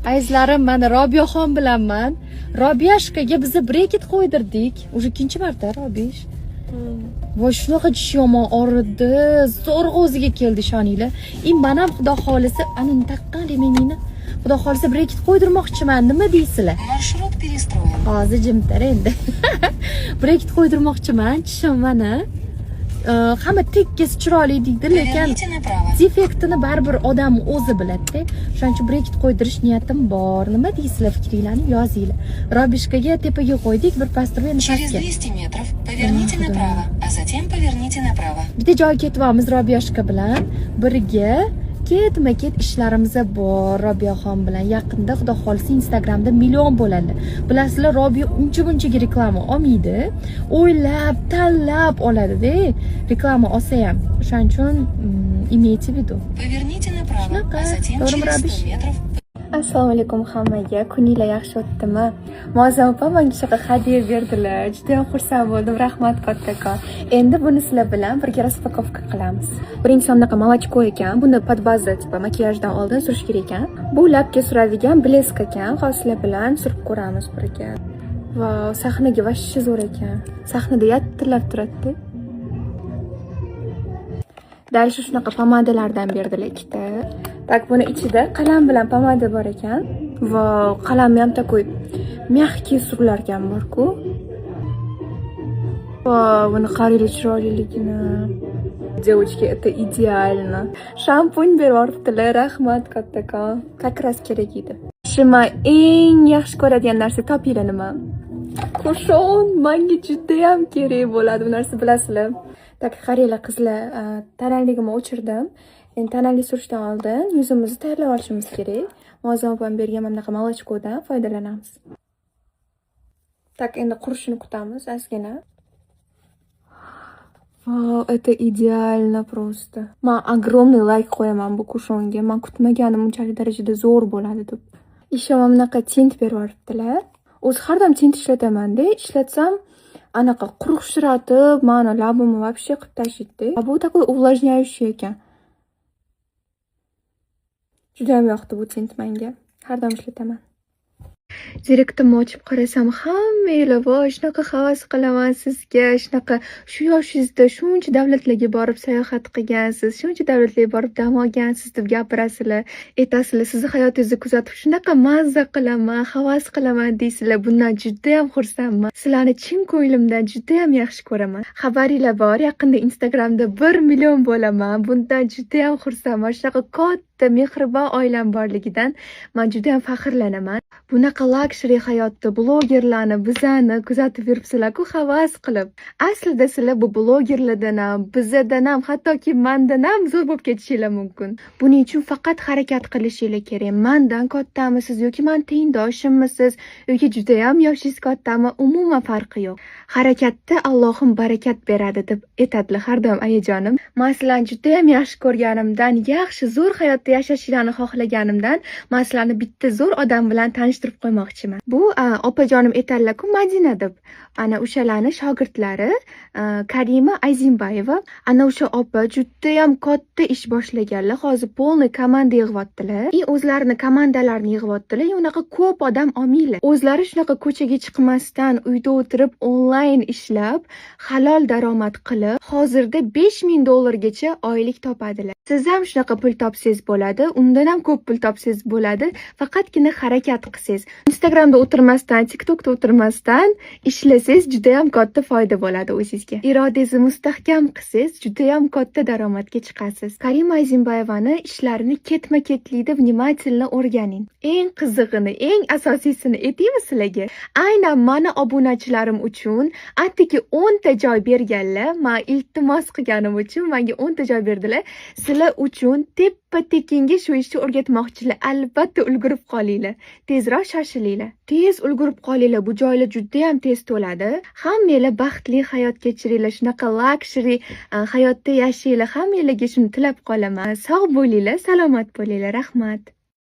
Azizlarim, mana Robiyaxon bilanman. Robiyashkaga biza breket qo'ydirdik. Уже ikkinchi marta, Robish. Voy, shunaqa tishi yomon og'ridi. Zo'rg'a o'ziga keldi, ishoninglar. И man ham, xudo xohlasa, anini taqqan ременingni. Xudo xohlasa, breket qo'ydirmoqchiman. Nima deysizlar? Маршрут перестроен. Hozir jimtar endi. Breket qo'ydirmoqchiman. Tishim mana. Hamma tekis, chiroyli deydi, lekin Поверните направо. Defektini baribir odam o'zi biladida. Shuning uchun breket qo'ydirish niyatim bor. Nima deysizlar, fikringlarni yozinglar. Robishkaga tepaga qo'ydik, bir pas turib endi Через pastga. 200 метров поверните Xudo. Направо, а затем поверните направо. Bitta joyga ketyapmiz Robiyashka bilan birga. Ketma ket ishlarimiz bor Robiyaxon bilan. Yaqinda, xudo xohlasa, Instagramda million bo'ladi. Bilasizlar, Robiya uncha bunchaga reklama olmaydi, o'ylab tanlab oladida reklama olsa ham. O'shaning uchun имейте в виду. Поверните направо, Shunaqa. а затем To'g'rimi, через Robish? 100 метров Assalomu alaykum hammaga. Kuninglar yaxshi o'tdimi? Muazzam opa menga shunaqa hadya berdilar. Juda ham xursand bo'ldim. Rahmat kattakon. Endi buni sizlar bilan birga распаковка qilamiz. Birinchisi bunaqa молочко ekan. Buni под база, типа makiyajdan oldin surish kerak ekan. Bu labga suradigan блеск ekan. Hozir sizlar bilan surib ko'ramiz birga. Vau, sahnaga вообще zo'r ekan. Sahnada yaltirab turadi. Дальше shunaqa pomadalardan berdilar ikkita. Так, buni ichida qalam bilan pomada bor ekan. Vau, qalami ham такой мягкий surilar ekan bor-ku. Vau, buni qaranglar chiroyliligini. Девочки, это идеально. Shampun berib yuboribdilar, rahmat kattakon. Как раз kerak edi. Shu man eng yaxshi ko'radigan narsa topinglar nima? Кушон menga judayam kerak bo'ladi bu narsa, bilasizlar. Так, qaranglar, qizlar, тональник imni o'chirdim. Endi тональник surishdan oldin yuzimizni tayyorlab olishimiz kerak. Muazzam opam bergan mana bunaqa молочко dan foydalanamiz. Так, endi qurishini kutamiz ozgina. Vau, это идеально просто. Man огромный лайк qo'yaman bu кушон ga. Man kutmaganim bunchalik darajada zo'r bo'ladi deb. Еще mana bunaqa tint berib yuboribdilar. O'zi har doim tint ishlataman-da. Ishlatsam anaqa quruqshiratib, mani labimni вообще qilib tashlaydi. Bu такой увлажняющий ekan. Judayam yoqdi bu tint menga. Har doim ishlataman. Direktimni ochib qarasam, hammanglar, voy, shunaqa havas qilaman sizga, shunaqa shu yoshingizda shuncha davlatlarga borib sayohat qilgansiz, shuncha davlatlarga borib dam olgansiz deb gapirasizlar, aytasizlar, sizni hayotingizni kuzatib shunaqa mazza qilaman, havas qilaman deysizlar. Bundan judayam xursandman. Sizlarni chin ko'nglimdan judayam yaxshi ko'raman. Xabaringlar bor, yaqinda Instagramda 1 million bo'laman. Bundan judayam xursandman. Shunaqa katta mehribon oilam borligidan man judayam faxrlanaman. Bunaqa luxury hayotda blogerlarni, bizani kuzatib yuribsizlar-ku havas qilib. Aslida sizlar bu blogerlardan ham, bizadan ham, hattoki mandan ham zo'r bo'lib ketishinglar mumkin. Buning uchun faqat harakat qilishinglar kerak. Mandan kattamisiz yoki man tengdoshimmisiz yoki judayam yoshingiz kattami, umuman farqi yo'q. Harakatda Allohim barakat beradi deb aytadilar har doim ayajonim. Man sizlarni judayam yaxshi ko'rganimdan, yaxshi zo'r hayotda yashashinglarni xohlaganimdan man sizlarni bitta zo'r odam bilan tanishtirib qo'ymoqchiman. Bu opajonim aytadilar-ku Madina deb. Ana o'shalarni shogirdlari Karima Azimbayeva. Ana o'sha opa judayam katta ish boshlaganlar. Hozir полный komanda yig'yaptilar. И o'zlarini komandalarini yig'yaptilar. И unaqa ko'p odam olmanglar. O'zlari shunaqa ko'chaga chiqmasdan uyda o'tirib onlayn ishlab, halol daromad qilib, hozirda 5000 dollargacha oylik topadilar. Siz ham shunaqa pul topsangiz bo'ladi, undan ham ko'p pul topsangiz bo'ladi. Faqatgina harakat qilsangiz. Instagramda o'tirmasdan, TikTokda o'tirmasdan ishlasangiz juda ham katta foyda bo'ladi o'zingizga. Irodangizni mustahkam qilsangiz, juda ham katta daromadga chiqasiz. Karima Azimbayevani ishlarini ketma-ketlikda внимательно o'rganing. Eng qizig'ini, eng asosiysini aytaymi sizlarga? Aynan mani obunachilarim uchun atigi 10 ta joy berganlar, man iltimos qilganim uchun menga 10 ta joy berdilar. Sizlar uchun teppa tekinga shu ishni o'rgatmoqchilar. Albatta ulgurib qolinglar. Tezroq shoshilinglar. Tez ulgurib qolinglar. Bu joylar juda ham tez to'ladi. Hammanglar baxtli hayot kechiringlar. Shunaqa luxury hayotda yashanglar. Hammanglarga shuni tilab qolaman. Sog' bo'linglar, salomat bo'linglar. Rahmat.